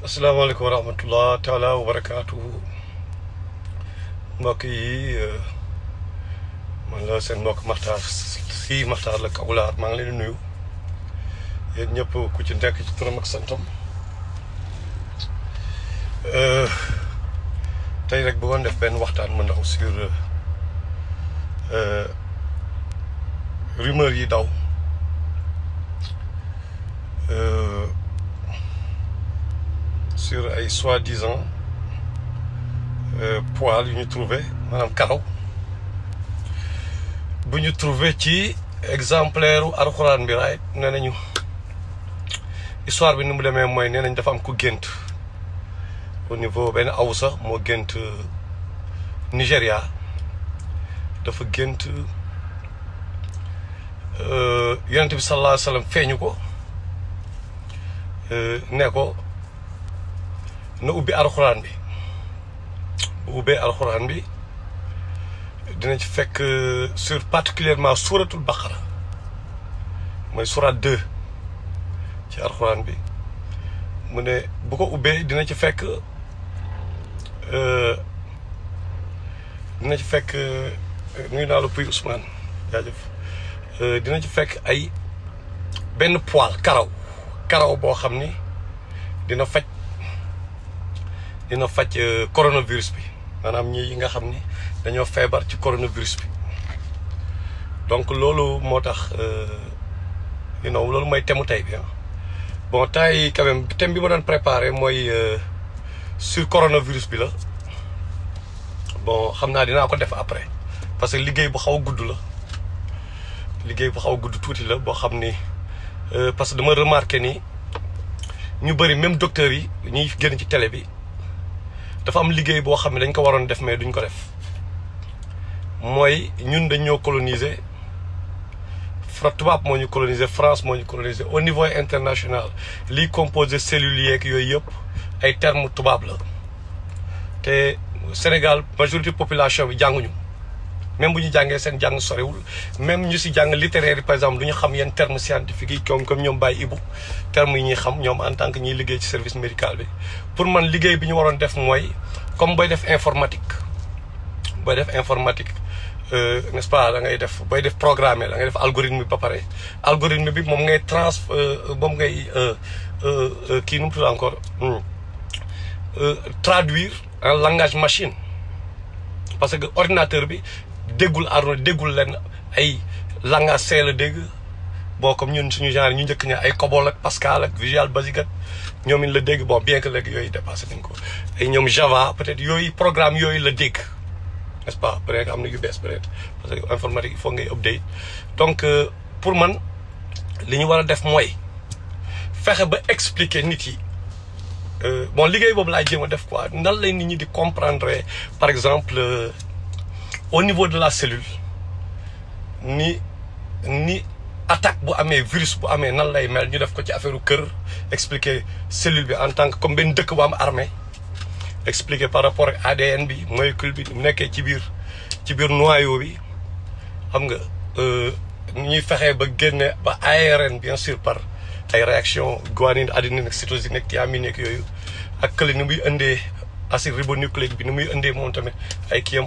asalaamaaleykum wa rahmatullah taala wa barakaatuhu mbokk yi man la seen mbokk Makhtar si Makhtar la Kawlaar maa ngi leen di nuyu yéen ñëpp ku ci nekk ci turam ak santam tey rek bëggoon def benn waxtaan mu ndaw sur rumeur yi daw sur ay soi-disant poils yu ñu trouvé maanaam karaw bu ñu trouvé ci exemplaire u alxuraan bi right nee nañu histoire bi ni mu demee mooy nee nañ dafa am ku gént au niveau benn awsa moo gént Nigéria dafa gént yonent bi sallallahu alayhi wa sallam feeñu ko ne ko na ubbi alxuraan bi bu ubbee alxuraan bi dina ci fekk sur particulièrement suratul baqara mooy surat 2 ci alxuraan bi mu ne bu ko ubbee dina ci fekk nuyu naa la puy Ousmane jaajëf dina ci fekk ay benn poil karaw boo xam ni dina faj coronavirus bi maanaam ñi yi nga xam ni dañoo feebar ci coronavirus bi donc loolu moo tax loolu mooy thème tey bi bon temps yi quand même thème bi ma doon préparé mooy sur coronavirus bi la bon xam naa dinaa ko def après parce que liggéey bu xaw a gudd la tuuti la boo xam ni parce que dama remarqué ni ñu bëri même docteurs yi ñuy génn ci télé bi dafa am liggéey boo xam ne dañ ko waroon def mais duñ ko def mooy ñun dañ ñoo coloniser tubaab moo ñu coloniser France moo ñu coloniser au niveau international liy composé cellules yeeg yooyu yëpp ay termes tubaab la te Sénégal majorité population bi jànguñu même bu ñu jàngee seen jàng sorewul même ñu si jàng littéraire yi par exemple du ñu xam yenn termes scientifiques yi comme ñoom Baye Ibou termes yi ñuy xam ñoom en tant que ñuy liggéey ci service médical bi pour man liggéey bi ñu waroon def mooy comme booy def informatique n'est-ce pas da ngay def booy def programmer da ngay def algorithme bi ba pare algorithme bi moom ngay kii nu mu tudd encore traduire en langage machine parce que ordinateur bi déggul leen ay langage C la dégg bon comme ñun suñu genre ñu njëkk ña ay COBOL ak Pascal ak Visual Basic ak ñoom it la dégg bon bien que léegi yooyu dépassé nañ ko ay ñoom Java peut-être yooyu programme yooyu la dégg n'est-ce pas peut-être am na yu bees peut-être parce que informatique il faut ngay update donc pour man li ñu war a def mooy fexe ba expliquer nit yi bon liggéey boobu laa jéem a def quoi nan lay nit ñi di comprendre par exemple au niveau de la cellule ni attaque bu amee virus bu amee nan lay mel ñu def ko ci affaire kër expliquer cellule bi en tant que comme benn dëkk bu am armée expliquer par rapport ak ADN bi molécule bi mu nekkee ci biir noyau bi xam nga ñuy fexee ba génne ba ARN bien sûr par ay réaction guanine adenine ak cytosine ak thiamine ak yooyu ak kële ni muy indee acide ribonucléique bi ni muy indee moom tamit ay kiyam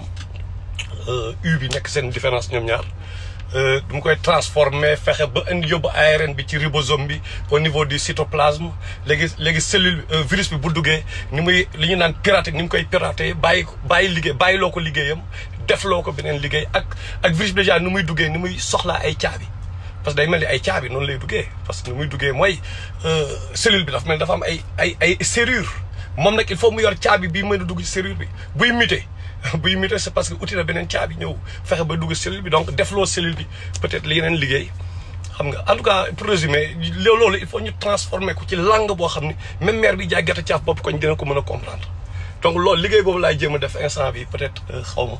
U bi nekk seen différence ñoom ñaar du mu koy transformer fexe ba indi yóbbu ARN bi ci ribosome bi au niveau du cytoplasme léegi cellule virus bi bu duggee ni muy li ñu naan pirater ni mu koy pirater bàyyiloo ko liggéeyam defloo ko beneen liggéey ak virus bi déjà ni muy duggee ni muy soxlaa ay caabi parce que day mel ni ay caabi noonu lay duggee parce que ni muy duggee mooy cellule bi dafa am ay serrure moom nag il faut mu yor caabi bii mën a dugg ci serrure bi buy muter c'est parce que outil la beneen caabi ñëw fexe ba dugg cellule bi donc defloo cellule bi peut-être li yeneen liggéey xam nga en tout cas pour résumer loolu il faut ñu transformer ko ci langue boo xam ni même maire bi jaay gerte caaf bopp koñ dina ko mën a comprendre donc loolu liggéey boobu laay jéem a def instant bi peut-être xaw ma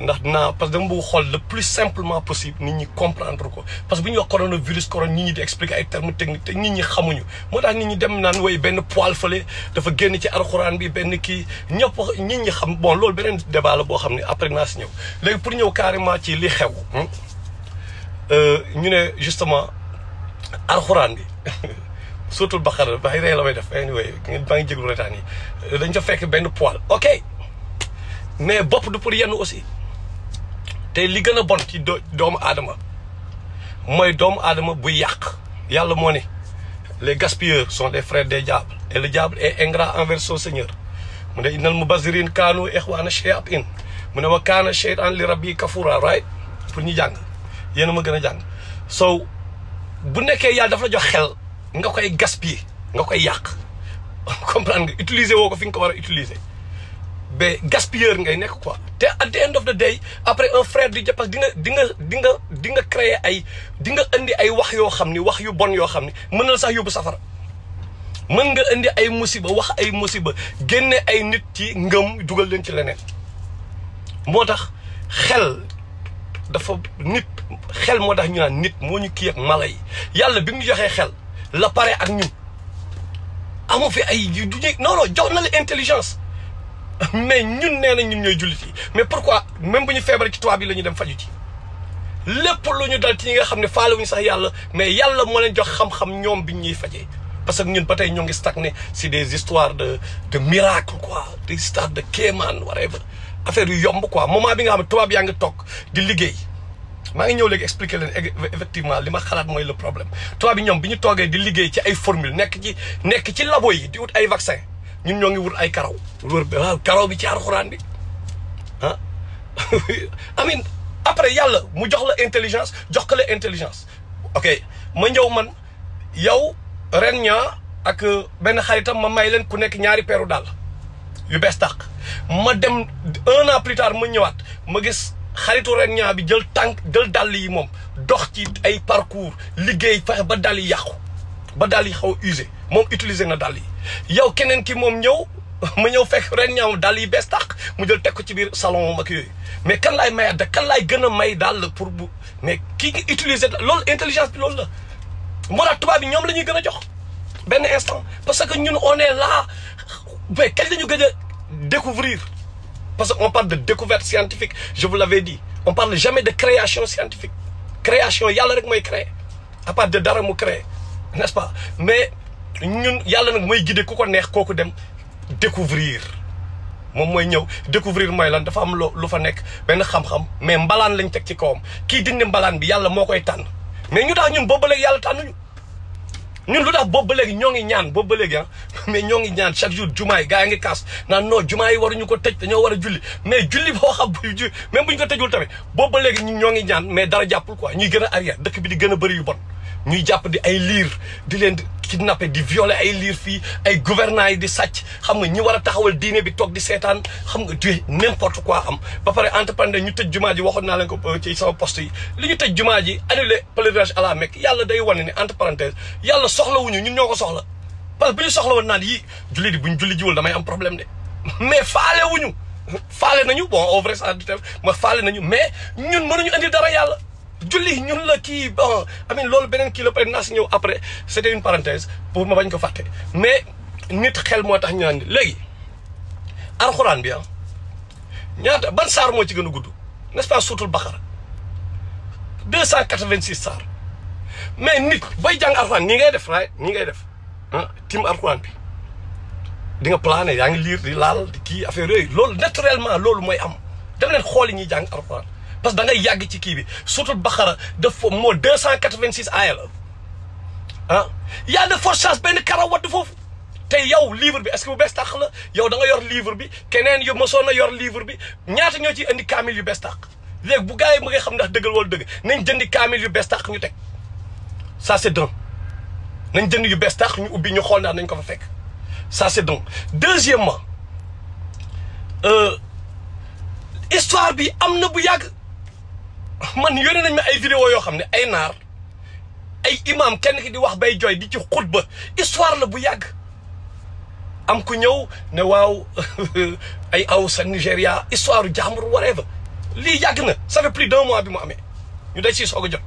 ndax dinaa parce que dama bëgg xool le plus simplement possible nit ñi comprendre ko parce que bu ñuy wax coronavirus nit ñi di expliquer ay termes techniques te nit ñi xamuñu moo tax nit ñi dem naan woy benn poil fële dafa génn ci alxuraan bi benn kii nit ñi xam bon loolu beneen débat la boo xam ne après naa si ñëw léegi pour ñëw carrément ci li xew ñu ne justement alxuraan bi surtout Bakar bay rey la may def anyway maa ngi jéglu retaan yi dañ fa fekk benn poil ok mais bopp du pour yenn aussi te li gën a bon ci doomu aadama mooy doomu aadama buy yàq yàlla moo ne les gaspilleurs sont des frères des diables et le diable est ingrat envers son seigneur mu ne innal mubazirin kaanu ixwaana shayatin mu ne wa kaana shaytan li rabbi kafura right pour ñu jàng yéen a ma gën a jàng so bu nekkee yàlla dafa la jox xel nga koy gaspiller nga koy yàq comprendre nga utiliser woo ko fi nga ko war a utiliser mais gaspilleur ngay nekk quoi te at the end of the day après un frère di parce que di nga créer ay di nga indi ay wax yoo xam ni wax yu bon yoo xam ni mën na la sax yóbbu safara mën nga indi ay musiba wax ay musiba génne ay nit ci ngëm dugal leen ci leneen moo tax xel dafa nit xel moo tax ñu naan nit moo ñu kii ak mala yi yàlla bi mu joxee xel la pare ak ñun amu fi ay du non jox na la intelligence mais ñun nee na ñun ñooy jullit yi mais pourquoi même bu ñu feebaree ci tubaab bi la ñu dem faju ci lépp lu ñu dal ci ñi nga xam ne faale wuñu sax yàlla mais yàlla moo leen jox xam-xam ñoom biñ ñuy fajee parce que ñun ba tey ñoo ngi stagné si des histoires de miracle quoi des histoires de kéemaan whatever affaire yu yomb quoi moment bi nga xam ne tubaab yaa ngi toog di liggéey maa ngi ñëw léegi expliquer leen effectivement li ma xalaat mooy le problème tubaab bi ñoom bi ñu toogee di liggéey ci ay formule nekk ci labo yi di wut ay vaccin ñun ñoo ngi wut ay karaw wër waaw karaw bi ci alxuraan bi ah amin après yàlla mu jox la intelligence jox ko la intelligence ok ma ñëw man yow ren ñaa ak benn xaritam ma may leen ku nekk ñaari peeru dàll yu bees tàq ma dem 1 an plus tard ma ñëwaat ma gis xaritu ren ñaa bi jël dàll yi moom dox ci ay parcours liggéey fexe ba dàll yi yàqu ba dàll yi xaw a usé moom utiliser na dàll yi yow keneen ki moom ñëw ma ñëw fekk ren ñaaw dàll yi bees tàq mu jël teg ko ci biir salon moom ak yooyu mais kan laay mayaat da kan laay gën a may dàll pour bu mais kii ngi utiliser loolu intelligence bi loolu la moo tax tubaab bi ñoom la ñuy gën a jox benn instant parce que ñun on est là mais kañ la ñu gën a découvrir parce que on parle de découverte scientifique je vous l'avais dit on parle jamais de création scientifique création yàlla rek mooy créer à part de dara mu créer n'est-ce pas mais ñun yàlla nag mooy guider ku ko neex kooku dem découvrir moom mooy ñëw découvrir mooy lan dafa am lu fa nekk benn xam-xam mais mbalaan lañ teg ci kawam kii dindi mbalaan bi yàlla moo koy tànn mais ñu tax ñun boobu ba léegi yàlla tànnuñu ñun lu tax boobu ba léegi ñoo ngi ñaan boobu ba léegi ah mais ñoo ngi ñaan chaque jour jumaa yi gars yi ngi kaas naan non jumaa yi waruñu ko tëj dañoo war a julli mais julli boo xam même bu ñu ko tëjul tamit boobu ba léegi ñun ñoo ngi ñaan mais dara jàppul quoi ñuy gën a arrière dëkk bi di gën a bëri yu bon ñuy jàpp di ay liir di leen kidnappé di violer ay liir fii ay gouvernants yi di sàcc xam nga ñi war a taxawal diine bi toog di seetaan xam nga du n'importe quoi am ba pare entreprendre ñu tëj jumaa ji waxoon naa leen ko ci sama poste yi li ñu tëj jumaa ji annulé pèlerinage à la Mecque yàlla day wane ne entre parenthèse yàlla soxlawuñu ñun ñoo ko soxla parce que bu ñu soxla woon naan yii julli di buñ julli jiwul damay am problème de mais faale wuñu faale nañu bon au vrai sens du terme ma faale nañu mais ñun mënuñu indi dara yàlla julli ñun la kii bon amin loolu beneen kii la peut être naa si ñëw après c'était une parenthèse pour ma bañ ko fàtte mais nit xel moo tax ñu naan léegi alxuraan bi ñaata ban saar moo ci gën a gudd n'est-ce pas suutul Baqara 286 saar mais nit booy jàng alxuraan nii ngay def right nii ngay def tim alxuraan bi di nga plané yaa ngi liir di laal di kii affaire yooyu loolu naturellement loolu mooy am dem leen xooli ñuy jàng alxuraan parce que da ngay yàgg ci kii bi surtout Baqara daf moo 286 aaya la y a de fortes chances benn karaw wadd foofu te yow livre bi est-ce que bu bees tàq la yow da nga yor livre bi keneen yu mosoon a yor livre bi ñaata ñoo ciy indi kaamil yu bees tàq léegi bu gars yi mu ngay xam ndax dëggal wala dëgg nañ jëndi kaamil yu bees tàq ñu teg ça c'est d'un nañ jënd yu bees tàq ñu ubbi ñu xool ndax nañ ko fa fekk ça c'est d'un deuxièmement histoire bi am na bu yàgg man yónnee nañ ma ay vidéo yoo xam ne ay naar ay imam kenn ki di wax bay jooy di ci xutba histoire la bu yàgg am ku ñëw ne waaw ay aw sa Nigéria histoire jàmbur whatever lii yàgg na ça fait plus d'1 mois bi mu amee ñu day si soog a jot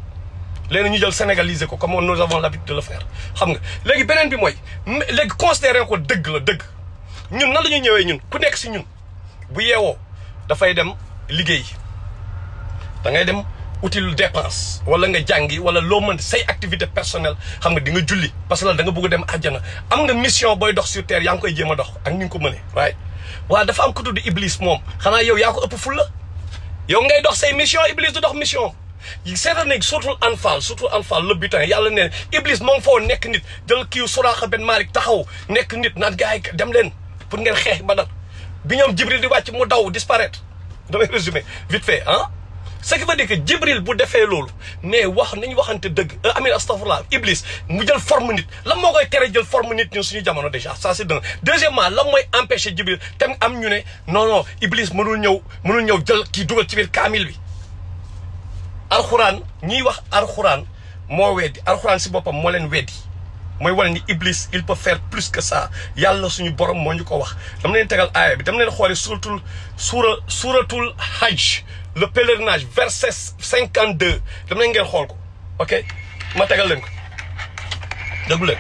léegi ñu jël sénégaliser ko comme nous avons l'habitude de le faire xam nga léegi beneen bi mooy léegi considéré ko dëgg la dëgg ñun nan la ñuy ñëwee ñun ku nekk si ñun bu yeewoo dafay dem liggéey da ngay dem util dépense wala nga jàngi wala loo mën say activité personnelle xam nga di nga julli parce que da nga bëgg dem àjjana am nga mission booy dox sur terre yaa ngi koy jéem a dox ak ni nga ko mënee right waaye dafa am ku tudd Iblis moom xanaa yow yaa ko ëpp ful la yow ngay dox say mission Iblis du dox mission seetal ne surtout Anfal le butin yàlla ne Iblis moom foo nekk nit jël kii Suraaxa ben Malik taxaw nekk nit naan gars yi dem leen pour ngeen xeex Badar bi ñoom Jibril di wàcc mu daw disparaître damay résumer vite fait ah ce qui veut dire que Jibril bu defee loolu mais wax nañu waxante dëgg amin astafurlah Iblis mu jël forme nit lan moo koy tere jël forme nit ñun suñu jamono déjà ça c'est deuxièmement lan mooy empêcher Jibril tam am ñu ne non Iblis mënul ñëw jël kii dugal ci biir kaamil bi alxuraan ñiy wax alxuraan moo weddi alxuraan si boppam moo leen weddi mooy wane ni Iblis il peut faire plus que ça yàlla suñu borom moo ñu ko wax dama leen tegal aaya bi dama leen xoole suuratul hajj le pèlerinage verset 52 dama leen ngeen xool ko ok ma tegal leen ko déglu leen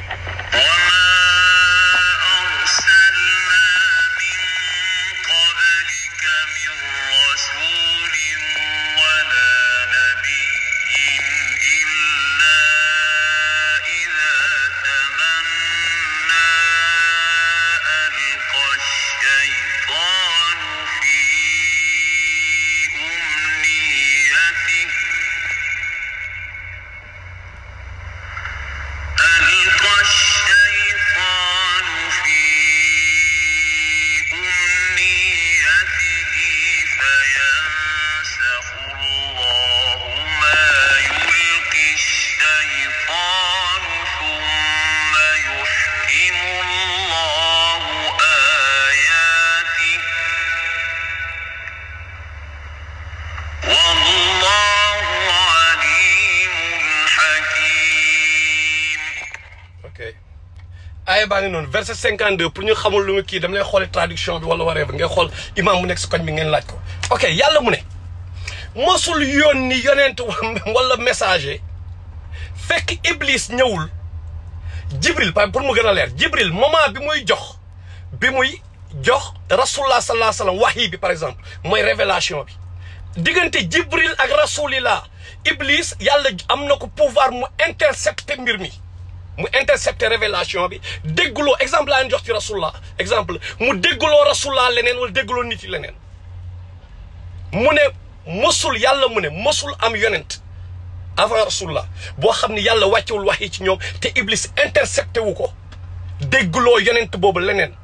aaya baa ngi noonu verset 52 pour ñu xamul lu nga kii dama lay xoole traduction bi wala waree ba ngay xool imam mu nekk si koñ bi ngeen laaj ko ok yàlla mu ne mosul yónni yonent wala messager fekk Iblis ñëwul Jibril pour mu gën a leer Jibril moment bi muy jox rasulullah sallallahu alayhi wa sallam wahyi bi par exemple mooy révélation bi diggante Jibril ak rasulillah Iblis yàlla am na ko pouvoir mu intercepter mbir mi mu intercepter révélation bi dégguloo exemple laa leen jox ci rasulullah exemple mu dégguloo rasulullah leneen wala dégguloo nit yi leneen mu ne mosul yàlla mu ne mosul am yonent avant rasulullah boo xam ne yàlla wàccewul wax yi ci ñoom te Iblis intercepté wu ko dégguloo yonent boobu leneen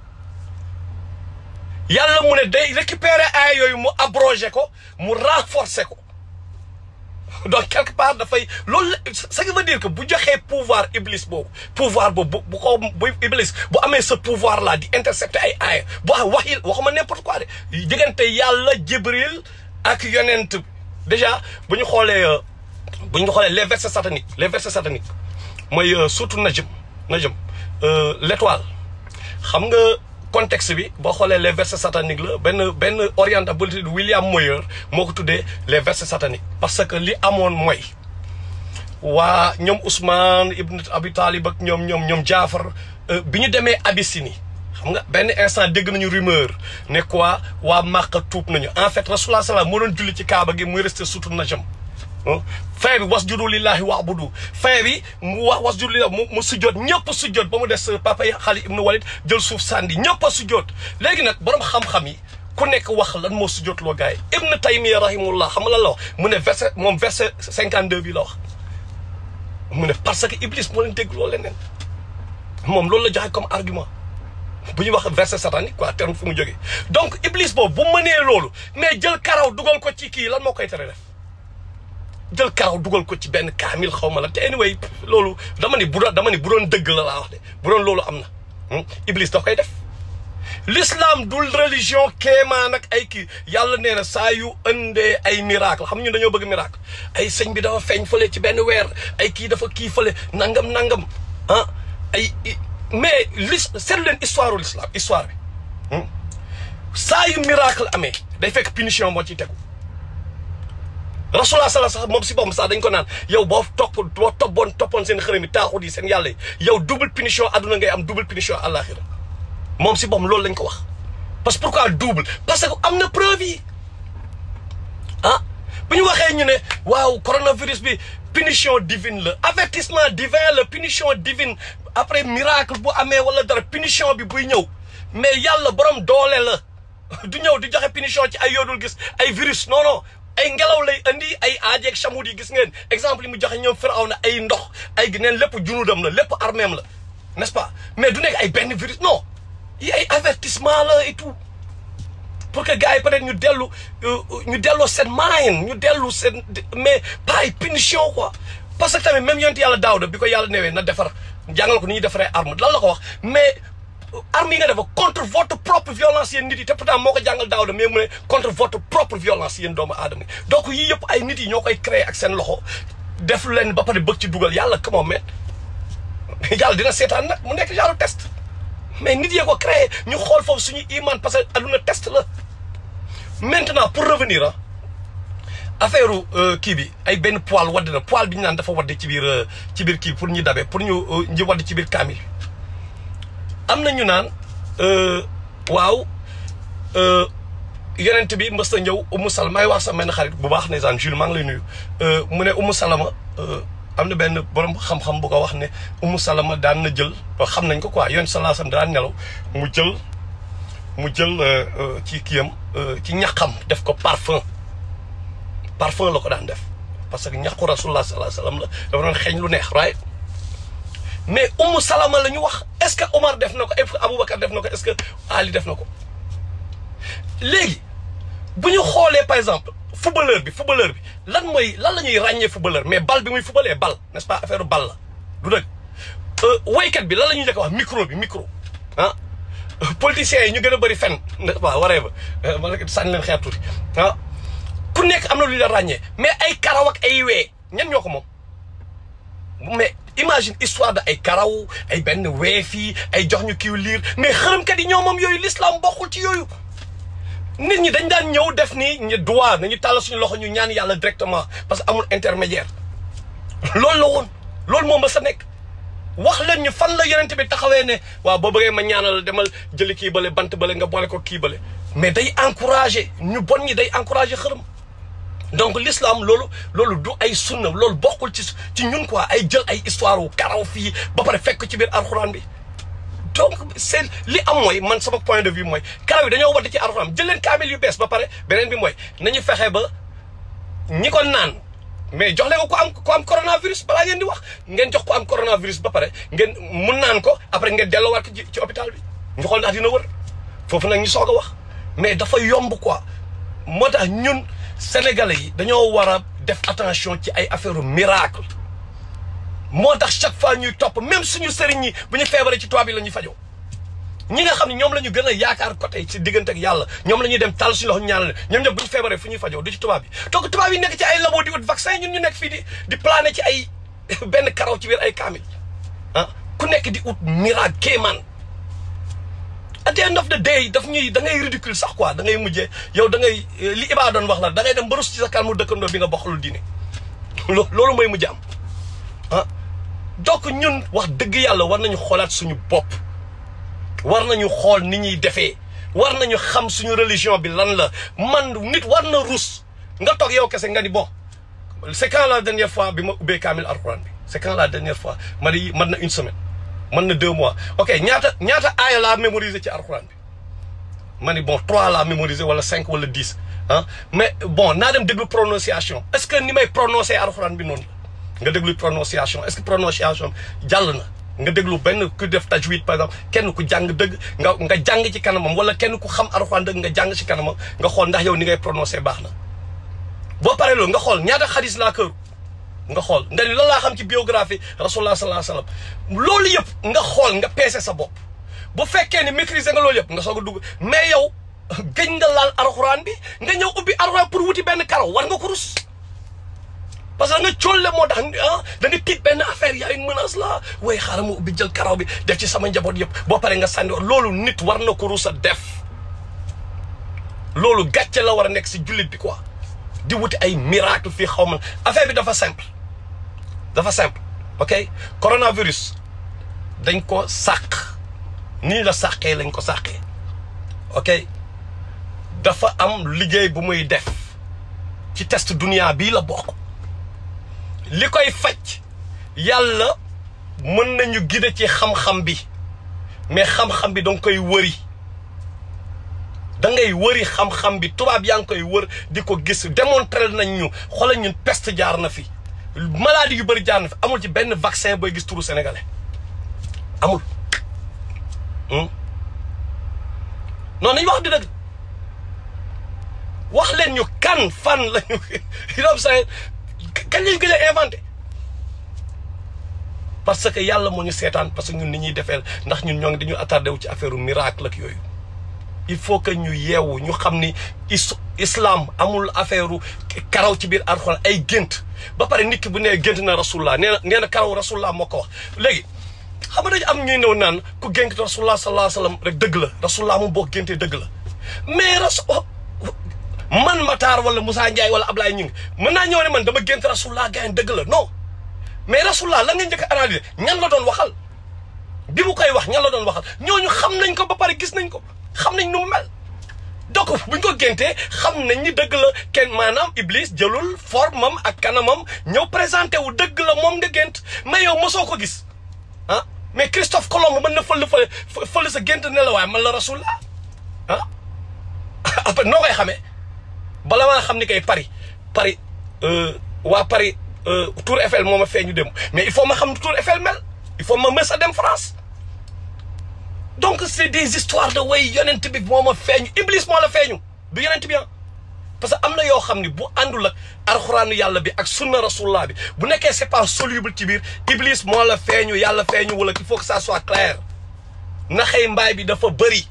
yàlla mu ne day récupérer ay yooyu mu abrogé ko mu renforcer ko donc quelque part dafay loolu ça veut dire que bu joxee pouvoir Iblis boobu pouvoir boobu bu Iblis bu amee ce pouvoir là di intercepter ay aaya bu wax yi waxuma n'importe quoi de diggante yàlla Jibril ak yonent déjà bu ñu xoolee les versets sataniques mooy surtout Najm l'étoile xam nga contexte bi boo xoolee les versets sataniques la benn oriental bu tudd William Moyer moo ko tuddee les versets sataniques parce que li amoon mooy waa ñoom Ousmane Ibn Abi Talib ak ñoom Jaafar bi ñu demee Abyssinie xam nga benn instant dégg nañu rumeur ne quoi waa Màkka tuub nañu en fait Rasulullah sallallahu moo doon julli ci Kaaba gi muy resté surtout Najm fin bi wasjudu lillahi wa'budu fin bi mu wax wasjudu lillahi mu sujjoot ñëpp sujjoot ba mu des papa yi Xaalid ibn Walid jël suuf sànni ñëpp a sujjoot léegi nag borom xam-xam yi ku nekk wax lan moo sujjoot loo gars yi Ibn Taymiyya rahimahullah xam nga lan la wax mu ne verset 52 bi la wax mu ne parce que Iblis moo leen dégg loolu leneen moom loolu la joxe comme argument bu ñuy wax verset satanique quoi terme fu mu jógee donc Iblis boobu bu mënee loolu mais jël karaw dugal ko ci kii lan moo koy tere def jël karaw dugal ko ci benn kaamil xaw ma la te anyway loolu dama ni bu doon dëgg la laa wax de bu doon loolu am na Iblis da koy def l'islam dul religion kéemaan ak ay kii yàlla nee na saa yu ëndee ay miracle xam ñu dañoo bëgg miracle ay sëñ bi dafa feeñ fële ci benn weer ay kii dafa kii fële nangam ay mais seetlu leen histoire l'islam histoire bi saa yu miracle amee day fekk punition moo ciy tegu Rasulullah sallallahu alayhi wasallam moom si boppam sax dañ ko naan yow boo toppoon seen xërëm yi taaxut yi seen yàlla yi yow double punition adduna ngay am double punition àllaaxira moom si boppam loolu lañ ko wax parce que pourquoi double parce que am na preuve yi bu ñu waxee ñu ne waaw coronavirus bi punition divine la avertissement divin la punition divine après miracle bu amee wala dara punition bi buy ñëw mais yàlla borom doole la du ñëw di joxe punition ci ay yoodul gis ay virus non non ay ngelaw lay andi ay aajeeg chamud yi gis ngeen exemple yi mu joxe ñoom Firawna ay ndox ay neen lépp junudam la lépp armeem la n'est-ce pas mais du nekk ay benn virus non yi ay avertissement la et tout pour que gars yi peut-être ñu delloo seen moyen ñu dellu seen mais pas ay punition quoi parce que tamit même yonent yàlla Daawuda bi ko yàlla newee na defar jàngal ko ni ñuy defaree arme lan la ko wax mais arme yi nga defa contre votre propre violence yéen nit yi te pourtant moo ko jàngal Daawuda mais mu ne contre votre propre violence yéen doomu aadama yi donc yii yëpp ay nit yi ñoo koy créer ak seen loxo def leen ba pare bëgg ci dugal yàlla comment mais yàlla dina seetaan nag mu nekk genre test mais nit yee ko créé ñu xool foofu suñu iman parce que aduna test la maintenant pour revenir ah affaire kii bi ay benn poil wadd na poil bi ñu naan dafa wadd ci biir kii pour ñu dabe pour ñu wadd ci biir kaamil am na ñu naan waaw yonent bi mës na ñëw Umu Salama may wax sa benn xarit bu baax ne saan Jules maa ngi lay nuyu mu ne Umu Salama am na benn borom xam-xam bu ko wax ne Umu Salama daan na jël xam nañ ko quoi yoon sallallahu alayhi wasallam daan nelaw mu jël ci kiyam ci ñaqam def ko parfum la ko daan def parce que ñaqu rasulullah sallallahu alayhi wasallam la dafa doon xeeñ lu neex right mais Umu Salama la ñu wax est-ce que Omar def na ko est-ce que Aboubacar def na ko est-ce que Ali def na ko léegi bu ñu xoolee par exemple footballeur bi lan la ñuy ràññee footballeur mais bal bi muy footballee bal n'est-ce pas affaire bal la du dëgg waykat bi lan la ñuy njëkk a wax micro ah politiciens yi ñu gën a bëri fen n'est-ce pas waree ba ma la sànni leen xeer tuuti ah ku nekk am na lu ñu la ràññee mais ay karaw ak ay wee ñan ñoo ko moom mais imagine histoire de ay karaw ay benn wee fii ay jox ñu kiiw liir mais xërëmkat yi ñoo moom yooyu l'islam bokkul ci yooyu nit ñi dañ daan ñëw def ni ñu droit nañu tàll suñu loxo ñu ñaan yàlla directement parce que amul intermédiaire loolu la woon loolu moom ba sa nekk wax leen ñu fan la yonent bi taxawee ne waaw boo bëggee ma ñaanal demal jëli kii bale bant bale nga boole ko kii bale mais day encourager ñu bon ñi day encourager xërëm donc l'islam loolu du ay sunna loolu bokkul ci ñun quoi ay jël ay histoire wu karaw fii ba pare fekk ci biir alxuraan bi donc c'est li am mooy man sama point de vue mooy karaw yi dañoo wadd ci alxuraan jël leen kaamil yu bees ba pare beneen bi mooy nañu fexe ba ñi ko naan mais jox leen ko am coronavirus balaa ngeen di wax ngeen jox ko am coronavirus ba pare ngeen mun naan ko après ngeen delloowaat ko ci hôpital bi ñu xool ndax dina wër foofu nag ñu soog a wax mais dafa yomb quoi moo tax ñun sénégalais yi dañoo war a def attention ci ay affaire miracle moo tax chaque fois ñuy topp même suñu sëriñ ñi bu ñu feebaree ci tubaab yi la ñuy fajoo ñi nga xam ne ñoom la ñu gën a yaakaar côté ci diggante ak yàlla ñoom la ñuy dem tàll suñu loxo ñaanal ñoom ñëpp bu ñu feebaree fu ñuy fajoo du ci tubaab yi donc tubaab yi nekk ci ay labo di ut vaccin ñun ñu nekk fii di plané ci ay benn karaw ci biir ay kaamil ah ku nekk di ut miracle kéemaan at the end of the day daf ñuy da ngay ridicule sax quoi da ngay mujjee yow da ngay li Iba doon wax la da ngay dem ba rus ci sa kanamu dëkkandoo bi nga bokkalul diine loolu mooy mujj am ah donc ñun wax dëgg yàlla war nañu xoolaat suñu bopp war nañu xool ni ñuy defee war nañu xam suñu religion bi lan la man nit war na rus nga toog yow kese nga ni bon c'est quand la dernière fois bi ma ubbee kaamil alxuraan bi c'est quand la dernière fois ma di mën na une semaine mën na 2 mois ok ñaata aaya laa mémoriser ci alxuraan bi ma ni bon 3 laa mémoriser wala 5 wala 10 ah mais bon naa dem déglu prononciation est-ce que ni may prononcer alxuraan bi noonu la nga déglu prononciation est-ce que prononciation jàll na nga déglu benn ku def tajwid par exemple kenn ku jàng dëgg nga jàng ci kanamam wala kenn ku xam alxuraan dëgg nga jàng ci kanamam nga xool ndax yow ni ngay prononcer baax na boo paree loolu nga xool ñaata xadis laa këru nga xool nga ni lan laa xam ci biographie rasulullah sallallahu alayhi wasallam loolu yëpp nga xool nga peese sa bopp bu fekkee ni maîtriser nga loolu yëpp nga soog a dugg mais yow gëj nga laal alxuraan bi nga ñëw ubbi alxuraan pour wuti benn karaw war nga ko rus parce que nga cóolle moo tax da nga tiit benn affaire y a une menace là waaye xaaral ma ubbi jël karaw bi def ci sama njaboot yëpp boo paree nga sànni loolu nit war na ko rus a def loolu gàcce la war a nekk si jullit bi quoi di wuti ay miracle fii xaw ma affaire bi dafa simple ok coronavirus dañ ko sàq nii la sàqee lañ ko sàqee ok dafa am liggéey bu muy def ci test dunia bii la bokk li koy faj yàlla mën nañu gide ci xam-xam bi mais xam-xam bi danga koy wëri da ngay wëri xam-xam bi tubaab yaa ngi koy wër di ko gis démontré nañ ñu xoolal ñun peste jaar na fi maladie yu bëri jaar na fi amul ci benn vaccin booy gis turu sénégalais amul non nañu wax di dëgg wax leen ñu kan fan lañu yoom sa kañ lañu gën a inventé parce que yàlla moo ñu seetaan parce que ñun ni ñuy defeel ndax ñun ñoo ngi dañu attardé wu ci affaire miracle ak yooyu il faut que ñu yeewu ñu xam ni islam amul affaire karaw ci biir alxuraan ay gént ba pare nit ki bu nee gént na rasulullah nee na karaw rasulullah moo ko wax léegi xam nga dañu am ñuy ñëw naan ku gént rasulullah sallallahu alayhi wasallam rek dëgg la rasulullah moom boo géntee dëgg la mais man Matar wala Moussa Ndiaye wala Ablaye Ñing mën naa ñëw ne man dama gént rasulullah gaañ dëgg la non mais rasulullah la nga njëkk a analyser ñan la doon waxal bi mu koy wax ñan la doon waxal ñooñu xam nañ ko ba pare gis nañ ko xam nañ nu mu mel donc buñ ko géntee xam nañ ni dëgg la kenn maanaam Iblis jëlul formam ak kanamam ñëw présenté wu dëgg la moom nga gént mais yow mosoo ko gis ah mais Christophe Colomb mën na fël sa gént ne la waaye man la rasulullah ah après noo koy xamee bala maa xam ni kay Paris waa Paris Tour Eiffel moo ma feeñu dem mais il faut ma xam Tour Eiffel mel il faut ma mës a dem France donc c'est des histoires de way yonent bi moo ma feeñu Iblis moo la feeñu du yonent bi parce que am na yoo xam ni bu àndul ak alxuraanu yàlla bi ak sunna rasulullah bi bu nekkee c'est pas soluble ci biir Iblis moo la feeñu yàlla feeñu wala il faut que ça soit clair naxey mbaay bi dafa bëri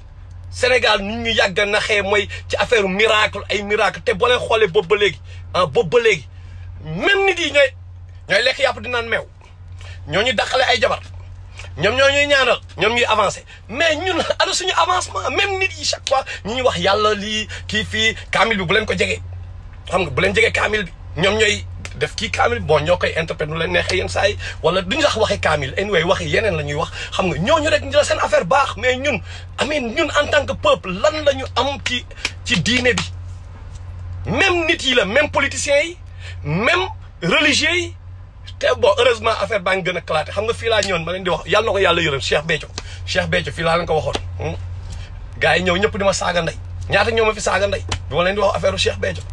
Sénégal nit ñu yàgg a naxee mooy ci affaire miracle ay miracle te boo leen xoolee boobu ba léegi boobu ba léegi même nit yi ñooy lekk yàpp di naan meew ñoo ñu dàqale ay jabar ñoom ñoo ñuy ñaanal ñoom ñuy avancé mais ñun ana suñu avancement même nit yi chaque fois ñu ñuy wax yàlla lii kii fii kaamil bi bu leen ko jegee xam nga bu leen jegee kaamil bi ñoom ñooy def kii kaamil bon ñoo koy interpréter nu leen neexee yenn saa yi wala duñu sax waxee kaamil anyway waxee yeneen la ñuy wax xam nga ñooñu rek la seen affaire baax mais ñun ñun en tant que peuple lan la ñu am ci diine bi même nit yi la même politiciens yi même religieux yi te bon heureusement affaire baa ngi gën a claté xam nga fii laa ñëwoon ma leen di wax yàlla na ko yàlla yërëm Cheikh Béthio fii laa leen ko waxoon gars yi ñëw ñëpp di ma saaga ndey ñaata ñoo ma fi saaga ndey bi ma leen di wax affaire Cheikh Béthio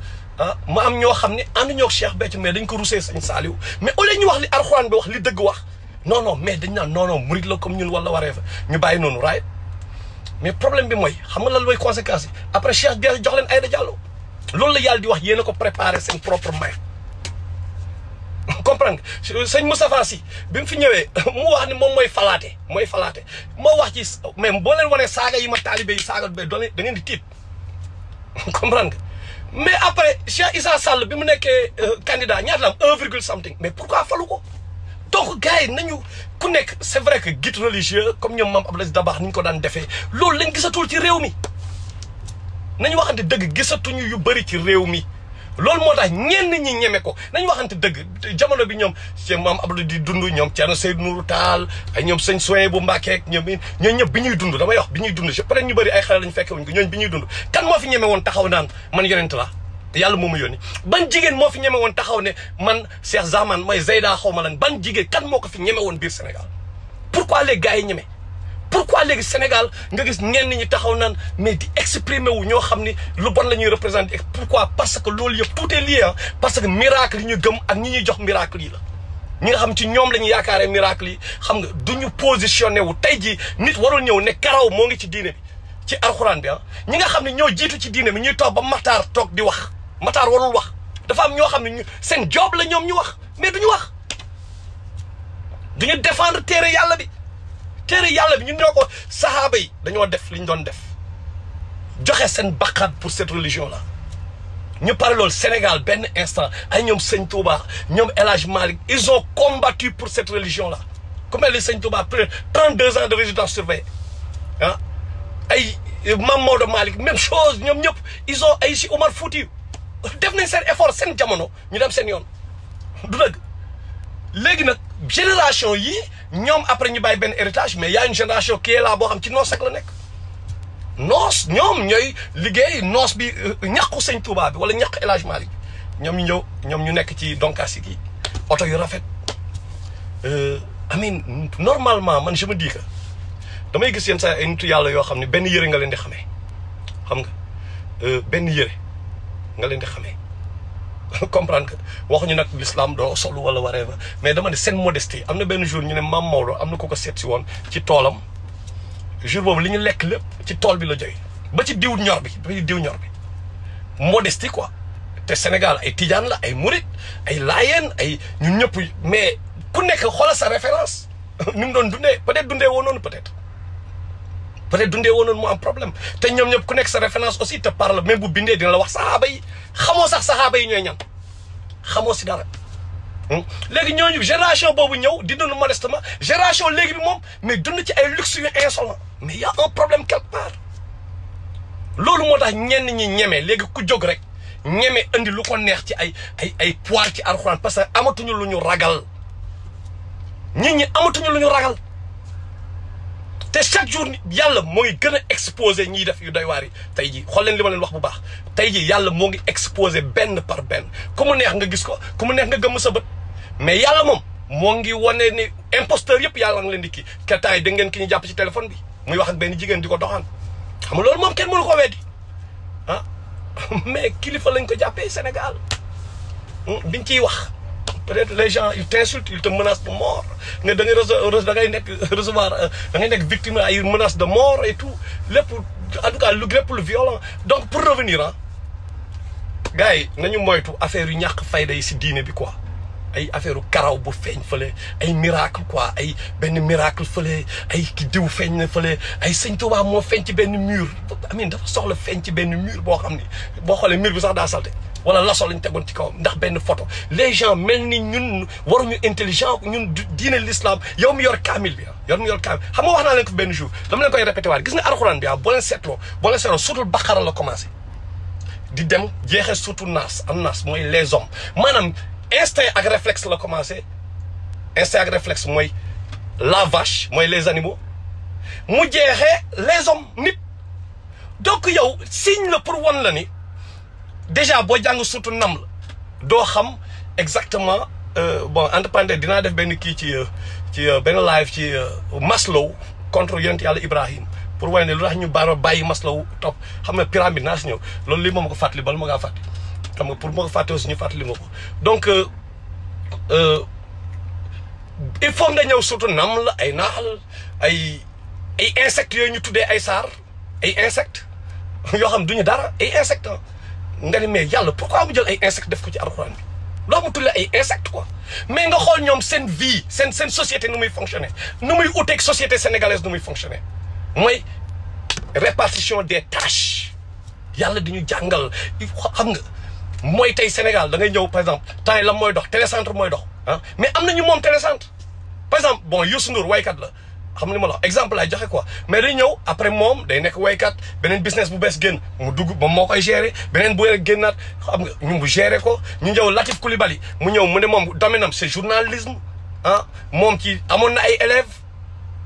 ma am ñoo xam ne ànd ñoo Cheikh Béthio mais dañ ko rusee Sëñ Saaliw mais au lieu ñu wax li alxuraan bi wax li dëgg wax non mais dañ naan non murid la comme ñun wala waree fa ñu bàyyi noonu right mais problème bi mooy xam nga lan mooy conséquence yi après Cheikh Béthio jox leen Aïda Diallo loolu la yàlla di wax yéen a ko préparé seen propre main comprendre nga sëñ Moustapha Sy bi mu fi ñëwee mu wax ni moom mooy falaate moo wax ci mais boo leen wanee saaga yi ma taalibe yi saaga ba da ngeen di tiit comprendre nga mais après Cheikh Issa Sall bi mu nekkee candidat ñaata la am 1 something mais pourquoi falu ko donc gars yi nañu ku nekk c'est vrai que guide religieux comme ñoom Mame Abdou Aziz Dabakh ni ñu ko daan defee loolu lañ gisatul ci réew mi nañu waxante dëgg gisatuñu yu bëri ci réew mi loolu moo tax ñenn ñi ñeme ko nañu waxante dëgg jamono bi ñoom ci Mame Abdou di dund ñoom Thierno Seydou Nourou Tall ay ñoom sëñ Soye bu Mbàkke ñoom ñëpp bi ñuy dund damay wax bi ñuy dund peut-être ñu bëri ay xale lañu fekke wuñ ko ñooñu bi ñuy dund kan moo fi ñeme woon taxaw naan man yonent la yàlla moo ma yónni ban jigéen moo fi ñeme woon taxaw ne man Cheikh Zaman mooy Zeyda xaw ma lan ban jigéen kan moo ko fi ñeme woon biir Sénégal pourquoi les gars yi ñeme pourquoi léegi Sénégal nga gis ñenn ñi taxaw naan mais di exprimer wu ñoo xam ni lu bon la ñuy représenter pourquoi parce que loolu yëpp tout est lié parce que miracle yi ñu gëm ak ñi ñuy jox miracle yi la ñi nga xam ci ñoom la ñu yaakaaree miracle yi xam nga du ñu positionné wu tey jii nit warul ñëw ne karaw moo ngi ci diine bi ci alxuraan bi ñi nga xam ne ñoo jiitu ci diine bi ñuy toog ba Matar toog di wax Matar warul wax dafa am ñoo xam ne seen job la ñoom ñu wax mais duñu wax duñu défendre téere yàlla bi téere yàlla bi ñun ñoo ko sahaaba yi dañoo def li ñu doon def joxe seen bakkaat pour cette religion là ñu pare loolu Sénégal benn instant ay ñoom Sëñ Touba ñoom El Hadj Malick ils ont combattu pour cette religion là ku mel ni Sëñ Touba plus de 32 ans de résidence surveillée ay Mame Maodo Malick même chose ñoom ñëpp ils ont ay si Omar Fouti def nañ seen effort seen jamono ñu dem seen yoon du dëgg léegi nag génération yi ñoom après ñu bàyyi benn héritage mais y a une génération qui est là boo xam ci noos rek la nekk noos ñoom ñooy liggéey noos bi ñàkku Sëñ Touba bi wala ñàkku El Hadj Malick ñoom ñu ñëw ñoom ñu nekk ci donkaasi gi oto yu rafet amin normalement man je me dis que damay gis yenn saa ay nitu yàlla yoo xam ne benn yëre nga leen di xamee xam nga benn yëre nga leen di xamee comprendre que waxuñu nag l'islam doo solu wala whatever mais dama ne seen modestie am na benn jour ñu ne Mame Maodo am na ko seet si woon ci toolam jour boobu li ñu lekk lépp ci tool bi la jógee ba ci diw ñor bi modestie quoi te Sénégal ay tijaan la ay murit ay laayeen ay ñun ñëpp mais ku nekk xoolal sa référence ni mu doon dundee peut-être dundee woon noonu peut-être dundee woon noonu mu am problème te ñoom ñëpp ku nekk sa référence aussi te parle même bu bindee dina la wax saxaaba yi xamoo sax saxaaba yi ñooy ñan xamoo si dara léegi ñooñu génération boobu ñëw di dund modestement génération léegi bi moom mais dund ci ay luxe yu insolent mais y a un problème quelque part loolu moo tax ñenn ñi ñeme léegi ku jóg rek ñeme indi lu ko neex ci ay poir ci alxuraan parce que amatuñu lu ñu ragal nit ñi amatuñu lu ñu ragal te chaque jour yàlla mooy gën a exposé ñiy def yu doy waar yi tey jii xool leen li ma leen wax bu baax tey jii yàlla moo ngi exposé benn par benn ku mu neex nga gis ko ku mu neex nga gëmm sa bët mais yàlla moom moo ngi wane ni imposteur yëpp yàlla nga leen di kii ketaay da ngeen ki ñu jàpp ci téléphone bi muy wax ak benn jigéen di ko doxaan xam nga loolu moom kenn mënu ko weddi ah mais kilifa lañ ko jàppee Sénégal biñ ciy wax peut-être les gens ils t'insultent ils te menacent de mort nga da ngay nekk recevoir da ngay nekk victime ay menace de mort et tout lépp en tout cas lépp lu violent donc pour revenir ah gars yi nañu moytu affaire yu ñàkk fayda yi si diine bi quoi ay affaire karaw bu feeñ fële ay miracle quoi ay benn miracle fële ay ki diw feeñ na fële ay sëñ Tuubaa moo feeñ ci benn mur amin dafa soxla feeñ ci benn mur boo xam ni boo xoolee mur bi sax daa salte wala laso lañ tegoon ci kawam ndax benn photo les gens mel ni ñun waruñu intelligent ñun diine l'islam yow mi yor kaamil bi yow mi yor kaamil xam nga wax naa leen ko benn jour dama leen koy répété waat gis nga alxuraan bi boo leen seetloo surtout Baqara la commencé di dem jeexee surtout naas am naas mooy les hommes maanaam instinct ak réflexe la commencé instinct ak réflexe mooy la vache mooy les animaux mu jeexee les hommes nit donc yow signe la pour wan la ni déjà boo jàng surtout nam la doo xam exactement bon indépendant dinaa def benn kii ci benn live ci Maslow contre yonent yàlla Ibrahim pour wane ne lu tax ñu bàyyi Maslow topp xam nga pyramide naa si ñëw loolu lii moom ma ko fàttali bala ma ngaa fàttali xam nga pour ma ko fàtte aussi ñu fàttali ma ko donc il faut nga ñëw surtout nam la ay naaxal ay insectes yooyu ñu tuddee ay saar ay insectes yoo xam duñu dara ay insectes nga ni mais yàlla pourquoi mu jël ay insectes def ko ci alxuraan bi loo mu tuddee ay insectes quoi mais nga xool ñoom seen vie seen société nu muy fonctionner nu muy uteeg société sénégalaise nu muy fonctionner mooy répartition des tâches yàlla di ñu jàngal xam nga mooy tey Sénégal da ngay ñëw par exemple temps yi lan mooy dox télécentre mooy dox ah mais am nañu moom télécentre par exemple bon Youssou Ndour waykat la xam ni ma la exemple laay joxe quoi mais day ñëw après moom day nekk waykat beneen business bu bees génn mu dugg moom moo koy gérer beneen bu génnaat xam nga ñu mu gérer ko ñu ñëw Latif Coulibaly mu ñëw mu ne moom domaine am c'est journalisme ah moom ci amoon na ay élèves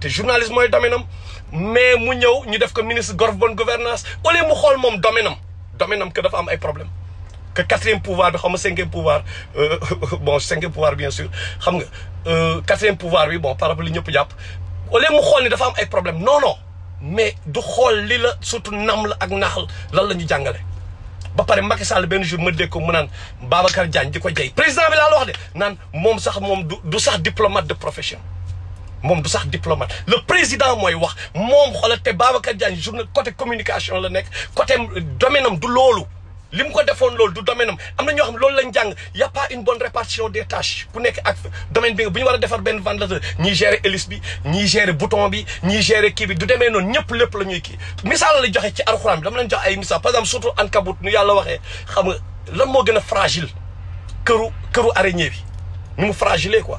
te journalisme mooy domaine am mais mu ñëw ñu def ko ministre bonne gouvernance au lieu mu xool moom domaine am que dafa am ay problème que quatrième pouvoir bi xam nga cinquième pouvoir bon cinquième pouvoir bien sûr xam nga quatrième pouvoir bi bon par rapport li ñëpp jàpp au lieu mu xool ni dafa am ay problème non mais du xool li la surtout nam la ak naaxal lan la ñu jàngale ba pare Macky Sall benn jour ma dégg ko mu naan Babacar Diagne di ko jey président bi laa la wax de naan moom sax moom du sax diplomate de profession moom du sax diplomate le président mooy wax moom xoolal te Babacar Diagne journée côté communication la nekk côté domaine am du loolu li mu ko defoon loolu du domaine am na ñoo xam loolu lañ jàng y' a pas une bonne répartition des tâches ku nekk ak domaine bi bu ñu war a defar benn ventilateur ñiy gérer hélice bi ñiy gérer bouton bi ñiy gérer kii bi du demee noonu ñëpp lépp la ñuy kii misaal la joxe ci alxuraan bi dama leen jox ay misaal par exemple surtout ankabut nu yàlla waxee xam nga lan moo gën a fragile këru araignée bi ni mu fragile quoi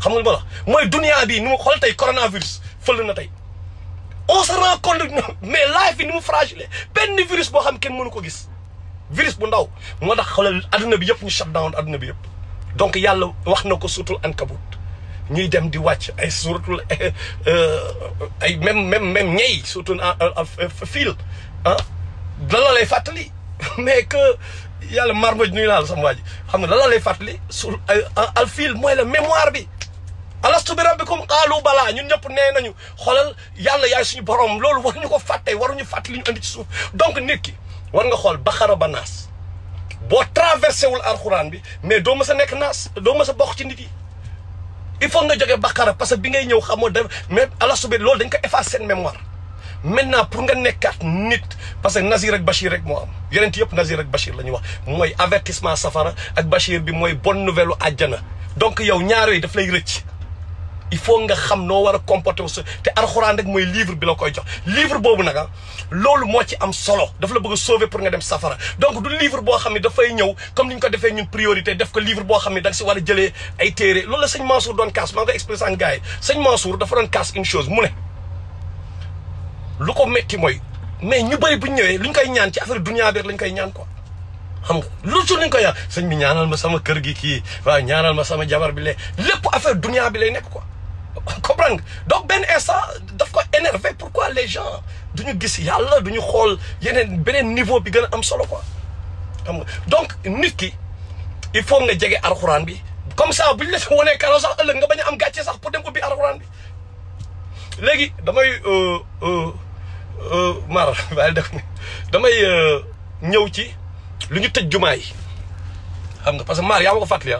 xam nga li ma la mooy dunia bi ni mu xool tey coronavirus fël na tey on se rend compte mais life bi ni mu fragile benn virus boo xam kenn mënu ko gis virus bu ndaw moo tax xoolal adduna bi yëpp ñu shut down adduna bi yëpp donc yàlla wax na ko suutul ankabut ñuy dem di wàcc ay suutul ay même ñey surtout fiil ah lan la lay fàttali mais que yàlla marmaj nuyu naa la sama waa ji xam nga la lay fàttali sur al fil mooy la mémoire bi alastu bi rabbikum qaalu balaa ñun ñëpp nee nañu xoolal yàlla yaay suñu borom loolu waruñu ko fàtte waruñu fàttali ñu andi ci suuf donc nit ki war nga xool Baqara ba Naas boo traversé wul alxuraan bi mais doo mës a nekk Naas doo mës a bokk ci nit yi il faut nga jógee Baqara parce que bi ngay ñëw xamoo def mais alastu bi loolu dañ ko effacer seen mémoire maintenant pour nga nekkaat nit parce que Nazir ak Bachir rek moo am yeneen yëpp Nazir ak Bachir la ñuy wax mooy avertissement safara ak Bachir bi mooy bonne nouvelle u àjjana donc yow ñaar yooyu daf lay rëcc il faut nga xam noo war a comporter wu te alxuraan rek mooy livre bi la koy jox livre boobu nag loolu moo ci am solo daf la bëgg a sauver pour nga dem safara donc du livre boo xam ne dafay ñëw comme ni ñu ko defee ñun priorité def ko livre boo xam ne da nga si war a jëlee ay téere loolu la sëñ Mansour doon kaas maa ngi koy expliqué sànq gars yi sëñ Mansour dafa doon kaas une chose mu ne lu ko métti mooy mais ñu bëri bu ñu ñëwee lu ñu koy ñaan ci affaire dunia bi lañ koy ñaan quoi xam nga lu ci lañ koy ñaan sëñ bi ñaanal ma sama kër gi kii waaw ñaanal ma sama jabar bi lépp affaire dunia bi lay nekk quoi comprendre nga donc benn instant daf ko énervé pourquoi les gens duñu gis yàlla duñu xool yeneen beneen niveau bi gën a am solo quoi xam nga donc nit ki il faut nga jege alxuraan bi comme ça buñ la fi wanee karo sax ëllëg nga bañ a am gàcce sax pour dem ubbi alxuraan bi léegi damay mar waaye def damay ñëw ci lu ñu tëj jumaa yi xam nga parce que maar yaa ma ko fàttali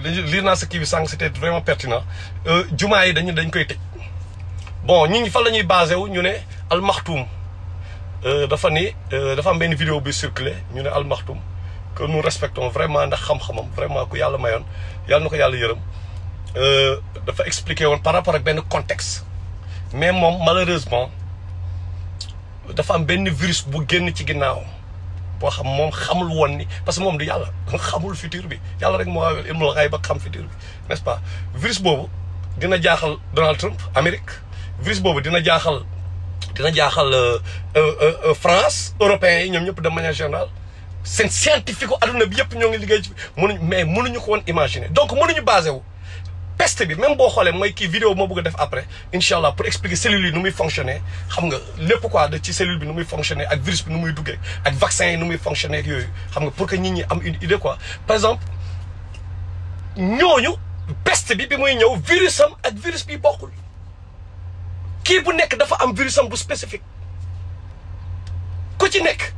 lire naa sa kii bi sànq c'était vraiment pertinent jumaa yi dañ koy tëj bon ñi ngi fan la ñuy basé wu ñu ne almaxtuum dafa ni dafa am benn vidéo bi circulé ñu ne almaxtuum que nous respectons vraiment ndax xam-xamam vraiment ku yàlla mayoon yàlla na ko yàlla yërëm dafa expliqué woon par rapport ak benn contexte mais moom malheureusement dafa am benn virus bu génn ci ginnaawam boo xam moom xamul woon ni parce que moom du yàlla xamul futur bi yàlla rek moo waawel ilmul xayb ba xam futur bi n'est-ce pas virus boobu dina jaaxal Donald Trump Amérique virus boobu dina jaaxal France européens yi ñoom ñëpp de manière générale seen scientifique adduna bi yëpp ñoo ngi liggéey ci mënuñu ko woon imaginer donc mënuñu basé wu peste bi même boo xoolee mooy kii vidéo moo bëgg a def après incha allah pour expliquer cellules yi nu muy fonctionner xam nga lépp quoi de ci cellule bi nu muy fonctionner ak virus bi nu muy duggee ak vaccin yi nu muy fonctionner ak yooyu xam nga pour que nit ñi am une idée quoi par exemple ñooñu peste bi muy ñëw virus am ak virus bi bokkul kii bu nekk dafa am virus am bu spécifique ku ci nekk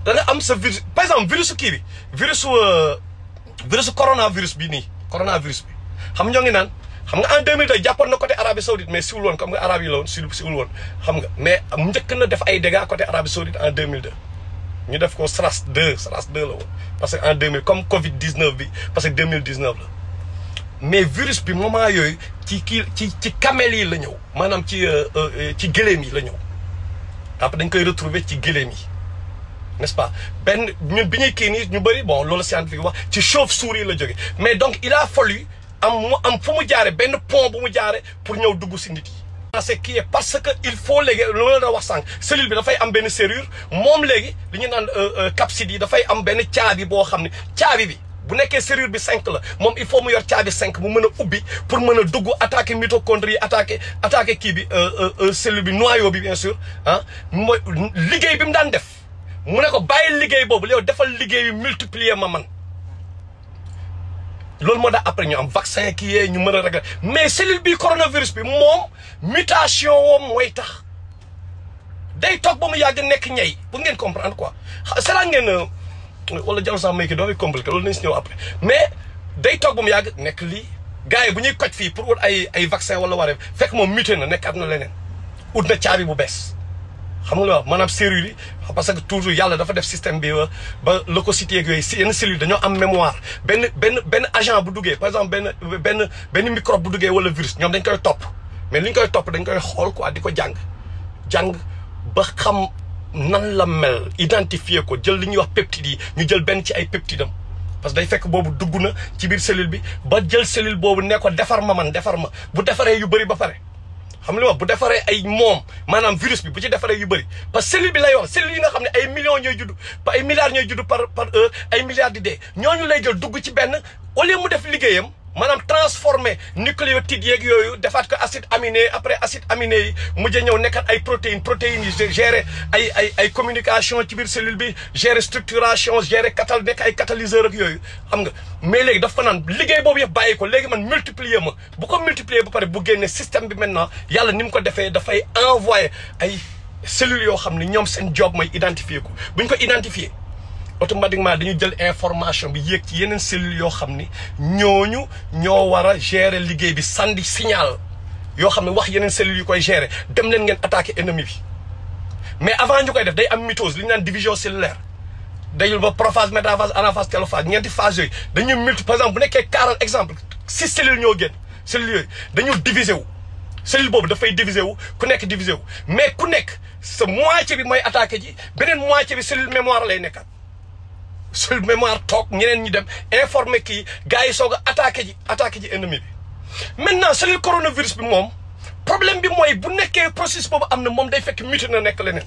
da nga am sa virus par exemple virusu kii bi virusu coronavirus bi nii coronavirus bi xam ñoo ngi naan xam nga en 2002 jàppoon na côté Arabie Saoudite mais siwul woon comme nga Arabie la woon siwul woon xam nga mais njëkk na def ay dégâts côté Arabie Saoudite en 2002 ñu def ko SRAS 2 la woon parce que en 2000 comme Covid 19 bi parce que 2019 la mais virus bi moment yooyu ci camel yi la ñëw maanaam ci gëléem yi la ñëw après dañ koy retrouver ci gëléem yi n'est-ce pas benn ñun bi ñuy kii nii ñu bëri bon loolu scientifique wax ci chauve-souris la jóge mais donc il a fallu am fu mu jaare benn pont bu mu jaare pour ñëw dugg si nit yi c'est kii parce que il faut léegi lu ma la wax sànq cellule bi dafay am benn serrure moom léegi li ñu naan capside yi dafay am benn caabi boo xam ne caabi bi bu nekkee serrure bi 5 la moom il faut mu yor caabi 5 mu mën a ubbi pour mën a dugg attaquer mitochondrie yi attaquer kii bi cellule bi noyau bi bien sûr ah mooy liggéey bi mu daan def mu ne ko bàyyi liggéey boobu yow defal liggéey yu multiplier ma man loolu moo tax après ñu am vaccin kii yee ñu mën a régler mais cellule bi coronavirus bi moom mutation woom mooy tax day toog ba mu yàgg nekk ñey pour ngeen comprendre quoi seetaan ngeen wala jalo sax may ki doo compliqué loolu nañ si ñëw après mais day toog ba mu yàgg nekk lii gars yi bu ñuy koj fii pour wut ay vaccin wala waree fekk moom muté na nekk at na leneen ut na caabi bu bees xam nga lu wax maanaam cellules yi parce que toujours yàlla dafa def système bi ba leucocytes yeeg yooyu si yenn cellules dañoo am mémoire benn agent bu duggee par exemple benn microbe bu duggee wala virus ñoom dañ koy topp mais li ñu koy topp dañ koy xool quoi di ko jàng ba xam nan la mel identifier ko jël li ñuy wax peptides yi ñu jël benn ci ay peptides am parce que day fekk boobu dugg na ci biir cellule bi ba jël cellule boobu ne ko defar ma bu defaree yu bëri ba pare xam nga wax bu defaree ay moom maanaam virus bi bu ci defaree yu bëri parce que cellule bi lay wax cellule yi nga xam ne ay millions ñooy judd ay milliards ñooy judd par heure ay milliards di dee ñooñu lay jël dugg ci benn au lieu mu def liggéeyam maanaam transformé nucléotides yeeg yooyu defaat ko acide aminé après acide aminé yi mujj ñëw nekkat ay protéines yi gérer ay communication ci biir cellule bi gérer structuration gérer nekk ay catalyseur ak yooyu xam nga mais léegi daf ko naan liggéey boobu yëpp bàyyi ko léegi man multiplier ma bu ko multiplier ba pare bu génne système bi maintenant yàlla ni mu ko defee dafay envoyé ay cellules yoo xam ne ñoom seen job mooy identifier ko bu ñu ko identifier automatiquement dañu jël information bi yéeg ci yeneen cellules yoo xam ni ñooñu ñoo war a gérer liggéey bi sandi signal yoo xam ne wax yeneen cellules yu koy gérer dem leen ngeen attaquer ennemi bi mais avant ñu koy def day am mitose li ñu naan division cellulaire dayul ba prophase métaphase anaphase télophase ñeenti phase yooyu dañuy par exemple bu nekkee 40 exemple 6 cellules ñoo génn cellules yooyu dañu diviser wu cellule boobu dafay diviser wu ku nekk diviser wu mais ku nekk sa moitié bi mooy attaqué ji beneen moitié bi cellule mémoire lay nekkaat cellule mémoire toog ñeneen ñi dem informer kii gars yi soog a attaqué ji ennemi bi maintenant cellule coronavirus bi moom problème bi mooy bu nekkee processus boobu am na moom day fekk muté na nekk leneen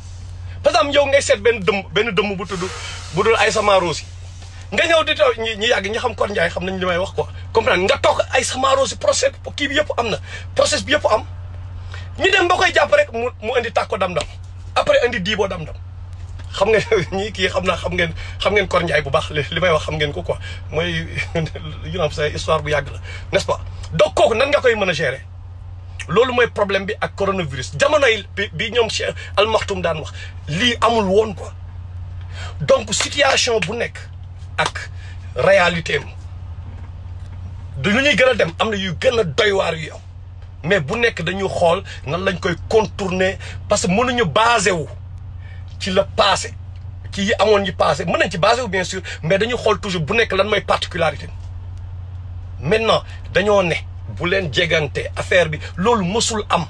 par exemple yow ngay seet benn dëmm bu dul Aïssa Marosi nga ñëw di taw ñi yàgg ñi xam Kor Ndiaye xam nañ li may wax quoi comprendre nga toog Aïssa Marosi procès kii bi yëpp am na process bi yëpp am ñu dem ba koy jàpp rek mu indi tàkko dam-dam après indi diiboo dam-dam xam nga ñii kii xam ngeen Kor Ndiaye bu baax li may wax xam ngeen ko quoi mooy you know c'est histoire bu yàgg la n'est-ce pas donc kooku nan nga koy mën a gérer loolu mooy problème bi ak coronavirus jamono yi bi ñoom Cheikh Al Maktoum daan wax lii amul woon quoi donc situation bu nekk ak réalité am du lu ñuy gën a dem am na yu gën a doy waar yu am mais bu nekk dañuy xool nan lañ koy contourner parce que mënuñu basé wu ci le passé ci yi amoon yi passé mën nañ ci basé wu bien sûr mais dañuy xool toujours bu nekk lan mooy particularité maintenant dañoo ne bu leen jegante affaire bi loolu mësul am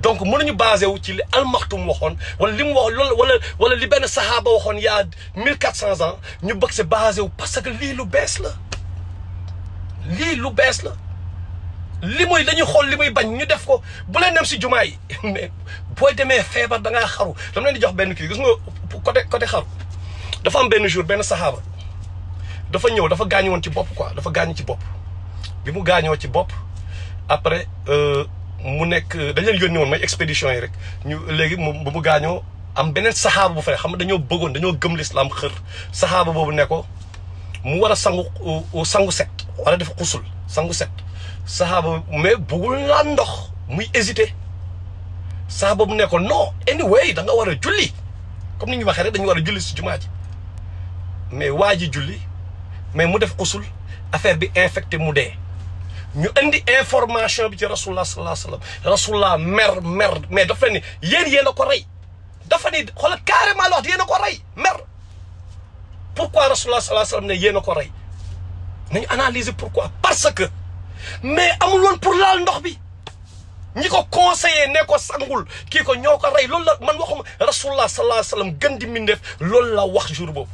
donc mënuñu basé wu ci li Al Maktoum waxoon wala li mu wax loolu wala li benn saxaaba waxoon y a 1400 ans ñu bëgg se basé wu parce que lii lu bees la li mooy dañuy xool li muy bañ ñu def ko bu leen dem si jumaa yi mais booy demee feebar da ngaa xaru dama leen di jox benn kii gis nga côté xaru dafa am benn jour benn saxaaba dafa ñëw dafa gaañu woon ci bopp quoi dafa gaañu ci bopp bi mu gaañoo ci bopp après mu nekk dañ leen yónni woon mooy expédition yi rek ñu léegi bu mu gaañoo am beneen saxaaba bu fa xam nga dañoo gëm l'islam xër saxaaba boobu ne ko mu war a sangu set wala def xusul sangu set saxaaba mais bëggul laa ndox muy hésité saxaaba bu ne ko non anyway da nga war a julli comme ni ñu waxee rek dañu war a julli si jumaa ji mais waa ji julli mais mu def xusul affaire bi infecté mu dee ñu indi information bi ci rasulullah sallallahu alayhi wasallam rasulullah mer mais dafa ni yéen a ko rey dafa ni xoolal carrément la wax yéen a ko rey mer pourquoi rasulullah sallallahu alayhi wasallam ne yéen a ko rey nañu analyser pourquoi parce que mais amul woon pour laal ndox bi ñi ko conseillé ne ko sangul kii ko ñoo ko rey loolu la man waxuma rasulullah sallallahu alayhi wasallam gën di mindeef loolu la wax jour boobu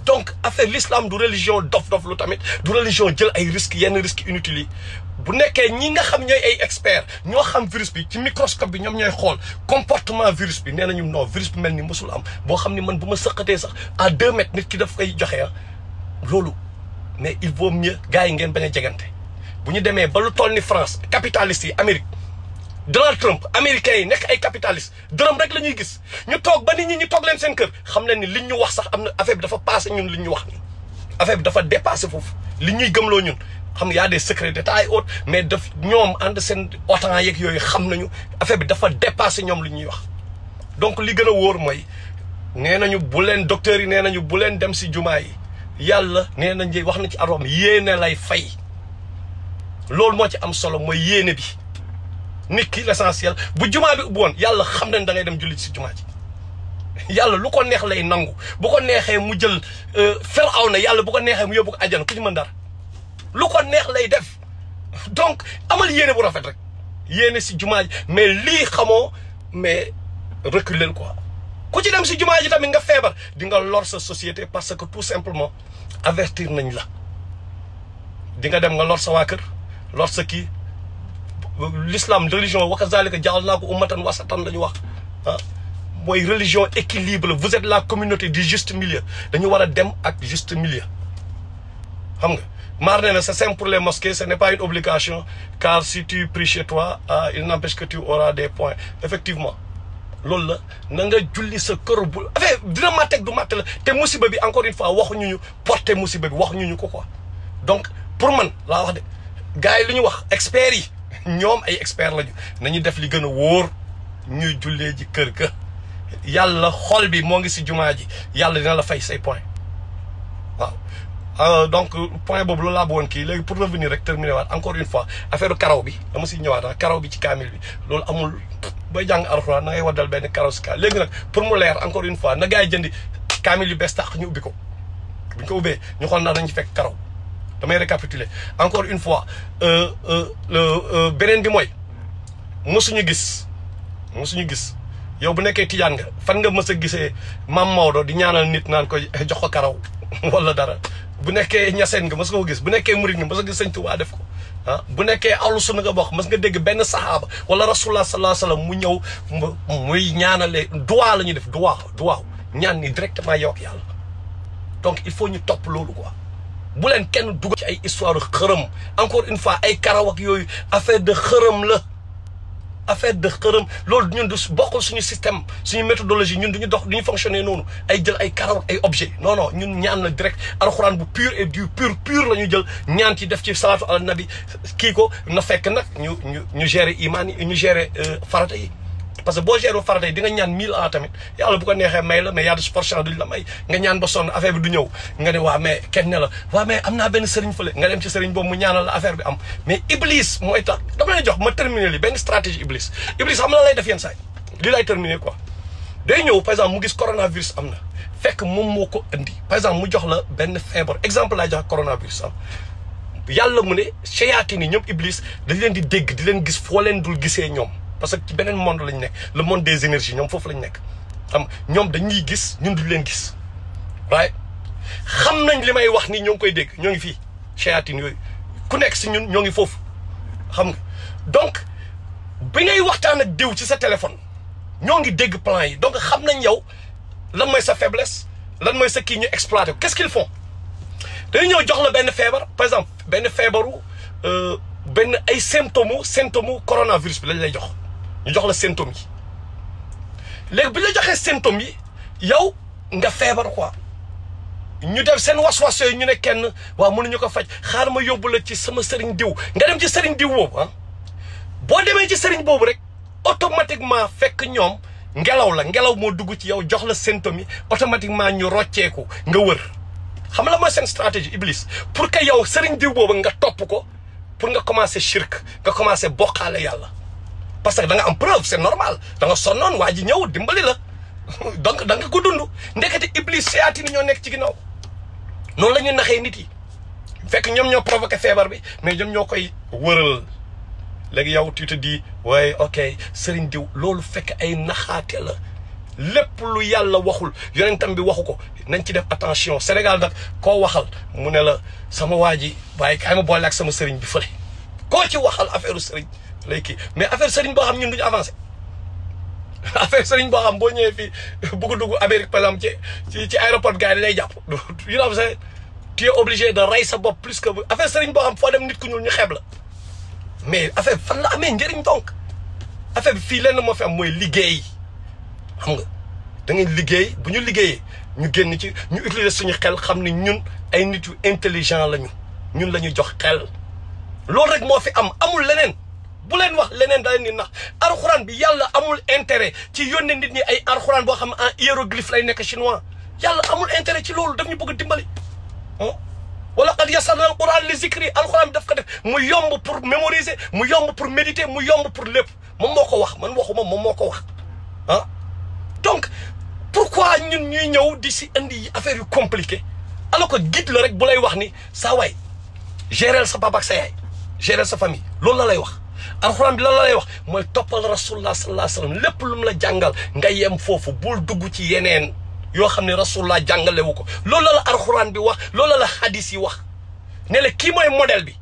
donc affaire l'islam du religion dof lu tamit du religion jël ay risques yenn risques inutiles yi bu nekkee ñi nga xam ñooy ay experts ñoo xam virus bi ci microscope bi ñoom ñooy xool comportement virus bi nee nañu non virus bi mel ni mosul am boo xam ni man bu ma sëqatee sax à 2 mètres nit ki daf koy joxe loolu mais il vaut mieux gars yi ngeen bañ a jegante bu ñu demee ba lu toll ni France capitaliste yi Amérique Donald Trump américains yi nekk ay capitalistes dërëm rek la ñuy gis ñu toog ba nit ñi ñu toog leen seen kër xam leen ni liñ ñu wax sax am na affaire bi dafa passé ñun liñ ñu wax nii affaire bi dafa dépassé foofu li ñuy gëmloo ñun xam nga y a des secrets d'État et autres mais daf ñoom ànd seen OTAN yeeg yooyu xam nañu affaire bi dafa dépassé ñoom li ñuy wax donc li gën a wóor mooy nee nañu bu leen docteurs yi nee nañu bu leen dem si jumaa yi yàlla nee nañ wax na ci arom yéene lay fay loolu moo ci am solo mooy yéene bi nit ki l'essentiel bu jumaa bi ubbi woon yàlla xam nañ da ngay dem julli si jumaa ji yàlla lu ko neex lay nangu bu ko neexee mu jël Firawna yàlla bu ko neexee mu yóbbu ko àjjana ku ci mën dara lu ko neex lay def donc amal yéene bu rafet rek yéene si jumaa ji mais lii xamoo mais reculer quoi ku ci dem si jumaa ji tamit nga feebar di nga lor sa société parce que tout simplement avertir nañ la di nga dem nga lor sa waa kër lor sa kii l'islam religion wa kazalika ja'alnakum ummatan wasatan lañu wax mooy religion équilibre vous êtes la communauté du juste milieu dañu war a dem ak juste milieu xam nga maar nee na c'est simple pour les mosquées, ce n'est pas une obligation car si tu pries chez toi il n'empêche que tu auras des points. Effectivement loolu la na nga julli sa kër bu affaire dina màtteeg du màtte la te musiba bi encore une fois waxuñu ñu porter musiba bi waxuñu ñu ko quoi. Donc pour man laa wax de gars yi lu ñu wax experts yi ñoom ay experts lañu nañu def li gën a wóor ñuy jullee ji kër ga yàlla xol bi moo ngi si jumaa ji yàlla dina la fay say points waaw. Donc point boobu loolu laa bëggoon kii léegi pour revenir rek terminer waat encore une fois affaire karaw bi dama si ñëwaat karaw bi ci kaamil bi loolu amul bay jàng alxuraan na ngay waddal benn karaw si léegi nag pour mu leer encore une fois na gaa yi jëndi kaamil yu bees tax ñu ubbi ko bu ñu ko ubbee ñu xool ndax dañu fekk karaw damay récapituler encore une fois beneen bi mooy mosuñu gis yow bu nekkee tijaan nga fan nga mës a gisee Mam Maodo di ñaanal nit naan ko jox ko karaw wala dara. bu nekkee ñaseen nga mës nga ko gis bu nekkee murid nga mës nga gis sëñ Tuubaa def ko bu nekkee awlu sunna nga bokk mës nga dégg benn saxaaba wala rasulullah sallallahu alayhi wasallam mu ñëw muy ñaanale duwaa la ñuy def duwaa ñaan ni directement yow ak yàlla. Donc il faut ñu topp loolu quoi bu leen kenn dugg ci ay histoire xërëm encore une fois ay karaw ak yooyu affaire de xërëm la affaire de xërëm loolu ñun du bokkul suñu système suñu méthodologie ñun duñu dox duñu fonctionner noonu ay jël ay karaw ay objet non ñun ñaan la direct alxuraan bu pur et du pur la ñu jël ñaan ci def ci salaatu ala nabi kii ko na fekk nag ñu gérer imaan yi ñu gérer farata yi parce que boo gérer farata yi di nga ñaan 1000 ans tamit yàlla bu ko neexee may la mais y'a de portion duñ la may nga ñaan ba sonn affaire bi du ñëw nga ne waa mais kenn ne la waa mais am naa benn sëriñ fële nga dem ci sëriñ boobu mu ñaanal la affaire bi am mais iblis mooy tax dama lay jox ma terminer li benn stratégie iblis xam la lay def yenn saa yi li lay terminer quoi day ñëw par exemple mu gis coronavirus am na fekk moom moo ko indi par exemple mu jox la benn feebar exemple lay jox coronavirus am yàlla mu ne shayatin yi ñoom iblis dañ leen di dégg di leen gis foo leen dul gisee ñoom parce que ci beneen monde lañu nekk le monde des énergies ñoom foofu lañu nekk xam ñoom dañuy gis ñun duñ leen gis waaye xam nañ li may wax ni ñoo ngi koy dégg ñoo ngi fii shayatin yooyu ku nekk si ñun ñoo ngi foofu xam nga donc bi ngay waxtaan ak diw ci sa téléphone ñoo ngi dégg plan yi donc xam nañ yow lan mooy sa faiblesse lan mooy sa kii ñu exploité qu'est-ce qu'ils font dañu ñëw jox la benn feebar par exemple benn feebaru benn ay symptômes coronavirus bi lañ lay jox ñu jox la symptômes yi léegi bi la joxee symptômes yi yow nga feebar quoi ñu def seen was-was yooyu ñu ne kenn waaw mënuñu ko faj xaar ma yóbbu la ci sama sëriñ diw nga dem ci sëriñ diw boobu boo demee ci sëriñ boobu rek automatiquement fekk ñoom ngelaw moo dugg ci yow jox la symptômes yi automatiquement ñu rocceeku nga wër xam la mooy seen stratégie iblis pour que yow sëriñ diw boobu nga topp ko pour nga commencer shirk nga commencer bokkaale yàlla parce que da nga am preuve c'est normal da nga sonnoon waa ji ñëw dimbali la donc da nga ko dund ndekete iblis seyaatini ñoo nekk ci ginnaaw noonu la ñu naxee nit yi fekk ñoom ñoo provoqué feebar bi mais ñoom ñoo koy wëral léegi yow tu te dis waaye ok sëriñ diw loolu fekk ay naxaate la lépp lu yàlla waxul yonentam bi waxu ko nañ ci def attention Sénégal nag koo waxal mu ne la sama waa ji waaye kaay ma boole ak sama sëriñ bi fële koo ci waxal affaire sëriñ lay kii mais affaire sëriñ boo xam ñun duñu avancé affaire sëriñ boo xam boo ñëwee fii bëgg dugg Amérique par exemple ci aéroport gars yi lay jàpp you know c'est tu es obligé de rey sa bopp plus que affaire sëriñ boo xam foo dem nit ku ñuul ñu xeeb la mais affaire fan la amee njëriñ donc affaire bi fii lenn moo fi am mooy liggéey xam nga da ngay liggéey bu ñu liggéeyee ñu génn ci ñu utiliser suñu xel xam ne ñun ay nit yu intelligent lañu ñun la ñuy jox xel loolu rek moo fi am amul leneen bu leen wax leneen da leen di nax alxuraan bi yàlla amul intérêt ci yónnee nit ñi ay alxuraan boo xam en hiéroglyphe lay nekk chinois yàlla amul intérêt ci loolu daf ñu bëgg a dimbali wala qad yassarna alquran li zikri alxuraan bi daf ko def mu yomb pour mémoriser mu yomb pour méditer mu yomb pour lépp moom moo ko wax man waxuma moom moo ko wax donc pourquoi ñun ñuy ñëw di si indi affaire yu compliqué alors que guide la rek bu lay wax ni saa waay gérer sa papa ak sa yaay gérer sa famille loolu la lay wax alxuraan bi lan la lay wax mooy toppal rasulullah sallallahu alayhi wasallam lépp lu mu la jàngal nga yem foofu bul dugg ci yeneen yoo xam ne rasulullah jàngalewu ko loolu la alxuraan bi wax loolu la hadis yi wax ne la kii mooy modèle bi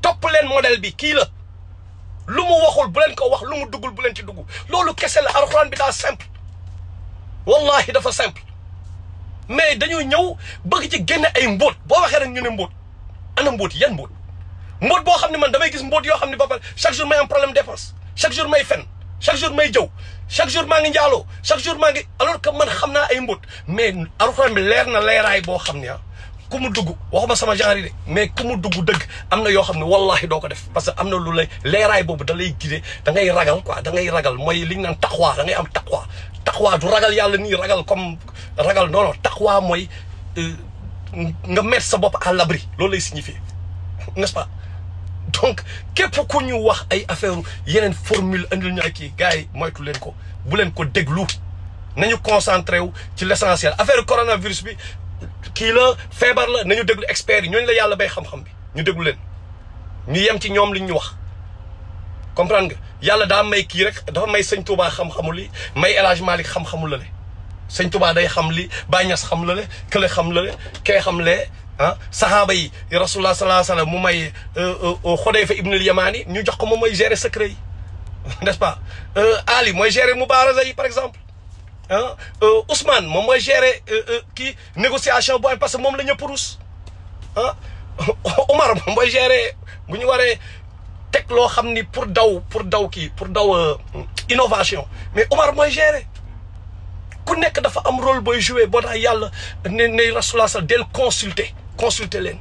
topp leen modèle bi kii la lu mu waxul bu leen ko wax lu mu duggul bu leen ci dugg loolu kese la alxuraan bi daa simple wallahi dafa simple mais dañoo ñëw bëgg ci génne ay mbóot boo waxee rek ñu ne mbóot ana mbóot yan mbóot mbóot boo xam ne man damay gis mbóot yoo xam ne ba pare chaque jour may am problème dépense chaque jour may fen chaque jour may jëw chaque jour maa ngi njaaloo chaque jour maa ngi alors que man xam naa ay mbóot mais alxuraan bi leer na leeraay boo xam ne ku mu dugg waxuma sama genre yi de mais ku mu dugg dëgg am na yoo xam ne wallahi doo ko def parce que am na lu lay leeraay boobu da lay guider da ngay ragal quoi da ngay ragal mooy li ñu naan taqwa da ngay am taqwa du ragal yàlla nii ragal comme ragal non non taqwa mooy nga mettre sa bopp à l'abri loolu lay signifier n'est-ce pas donc képp ku ñu wax ay affaire yeneen formule andil ñu ay kii gars yi moytu leen ko bu leen ko déglu nañu concentré wu ci l'essentiel affaire coronavirus bi kii la feebar la nañu déglu experts yi ñooñu la yàlla bay xam-xam bi ñu déglu leen ñu yem ci ñoom li ñu wax comprendre nga yàlla daa may kii rek dafa may sëñ Touba xam-xamu li may El Hadj Malick xam-xamu la le sëñ Touba day xam li Baye Niass xam la le kële xam la le kee xam lee sahaaba yi rasulullah sallallahu alayhi wa sallam mu may Xudayfa ibnul Yamani ñu jox ko moom mooy gérer secret yi n'est-ce pas Ali mooy gérer mubaaraza yi par exemple Ousmane moom mooy gérer kii négociation bu am parce que moom la ñëpp ruus Omar moom mooy gérer bu ñu waree teg loo xam ni pour daw innovation mais Omar mooy gérer ku nekk dafa am rôle booy jouer boo tax yàlla ne rasulullah sa del consulter leen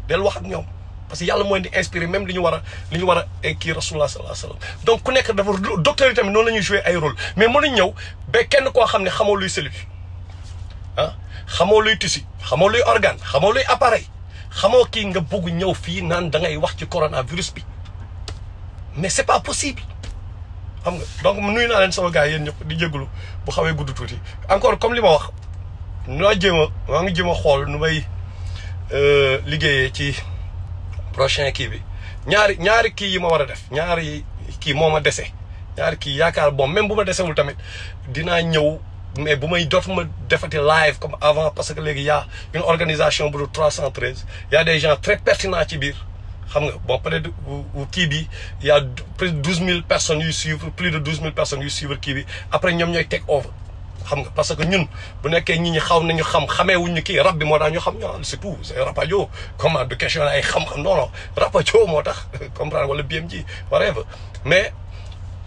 del wax ak ñoom parce que yàlla mooy di inspirer même li ñu war a kii rasulullah sallallahu alayhi wa sallam donc ku nekk dafa docteur yi tamit noonu la ñuy jouer ay rôle mais mënuñ ñëw ba kenn koo xam ne xamoo luy cellule xamoo luy tissu xamoo luy organe xamoo luy appareil xamoo kii nga bëgg ñëw fii naan da ngay wax ci coronavirus bi mais c'est pas possible xam nga donc nuyu naa leen sama gars yéen ñëpp di jégalu bu xawee gudd tuuti encore comme li ma wax maa ngi jéem a xool nu may liggéeyee ci prochain kii bi ñaari kii yi ma war a def ñaari kii moo ma dese ñaari kii yaakaar bon même bu ma desewul tamit dinaa ñëw mais bu may dootuma defati live comme avant parce que léegi y a une organisation bu 313 y a des gens très pertinents ci biir xam nga bon peut-être kii bi y a près de 12 000 personnes yuy suivre plus de 12 000 personnes yuy suivre kii bi après ñoom ñooy take over xam nga parce que ñun bu nekkee nit ñi xaw nañu xamee wuñ ñu kii rab bi moo tax ñu xam ñoo c'est tout c'est Rapadio comment de question ay xam-xam non Rapadio moo tax comprendre wala BMG whatever mais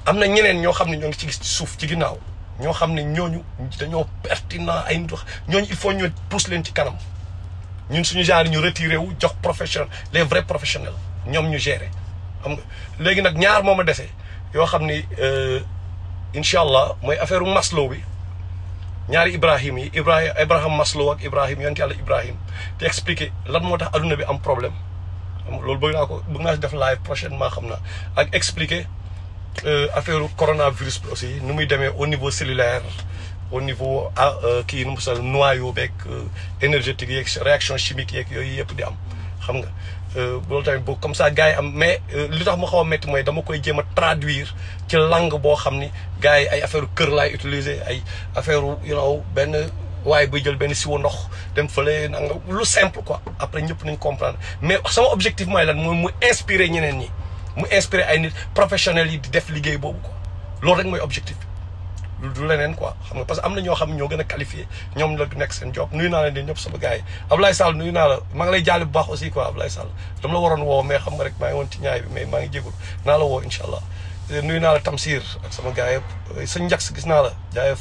am na ñeneen ñoo xam ne ñoo ngi ci suuf ci ginnaaw ñoo xam ne ñooñu dañoo pertinent ay nit wax ñooñu il faut ñu pousse leen ci kanam ñun suñu genre ñu retiré wu jox professionnel les vrais professionnels ñoom ñu gérer xam nga léegi nag ñaar moo ma dese yoo xam ni incha allah mooy affaire Maslow bi ñaari Ibrahim yi Ibrahim Maslow ak Ibrahim yonent yàlla Ibrahim te expliquer lan moo tax adduna bi am problème loolu bëgg naa def live prochainement xam naa ak expliquer affaire coronavirus bi aussi nu muy demee au niveau cellulaire au niveau kii nu mu sal noyau beeg énergétique yeeg réaction chimique yeeg yooyu yëpp di am xam nga loolu tamit boo comme ça gars yi am mais li tax ma xaw a métti mooy dama koy jéem a traduire ci langue boo xam ni gars yi ay affaire kër laay utiliser ay affaire benn waaye buy jël benn siwo ndox dem fële nanga lu simple quoi après ñëpp nañ comprendre mais sama objectif mooy lan mooy mu inspirer ñeneen ñi mu inspirer ay nit professionnels yi di def liggéey boobu quoi loolu rek mooy objectif bi du leneen quoi xam nga parce que am na ñoo xam ne ñoo gën a qualifié ñoom la nekk seen job nuyu naa leen di ñëpp sama gars yi Ablaye Sall nuyu naa la maa ngi lay jaale bu baax aussi quoi Ablaye Sall dama la waroon woo mais xam nga rek maa ngi woon ci ñaay bi mais maa ngi jégul naa la woo incha allah nuyu naa la Tamsir ak sama gars yëpp sëñ Njax gis naa la jaayef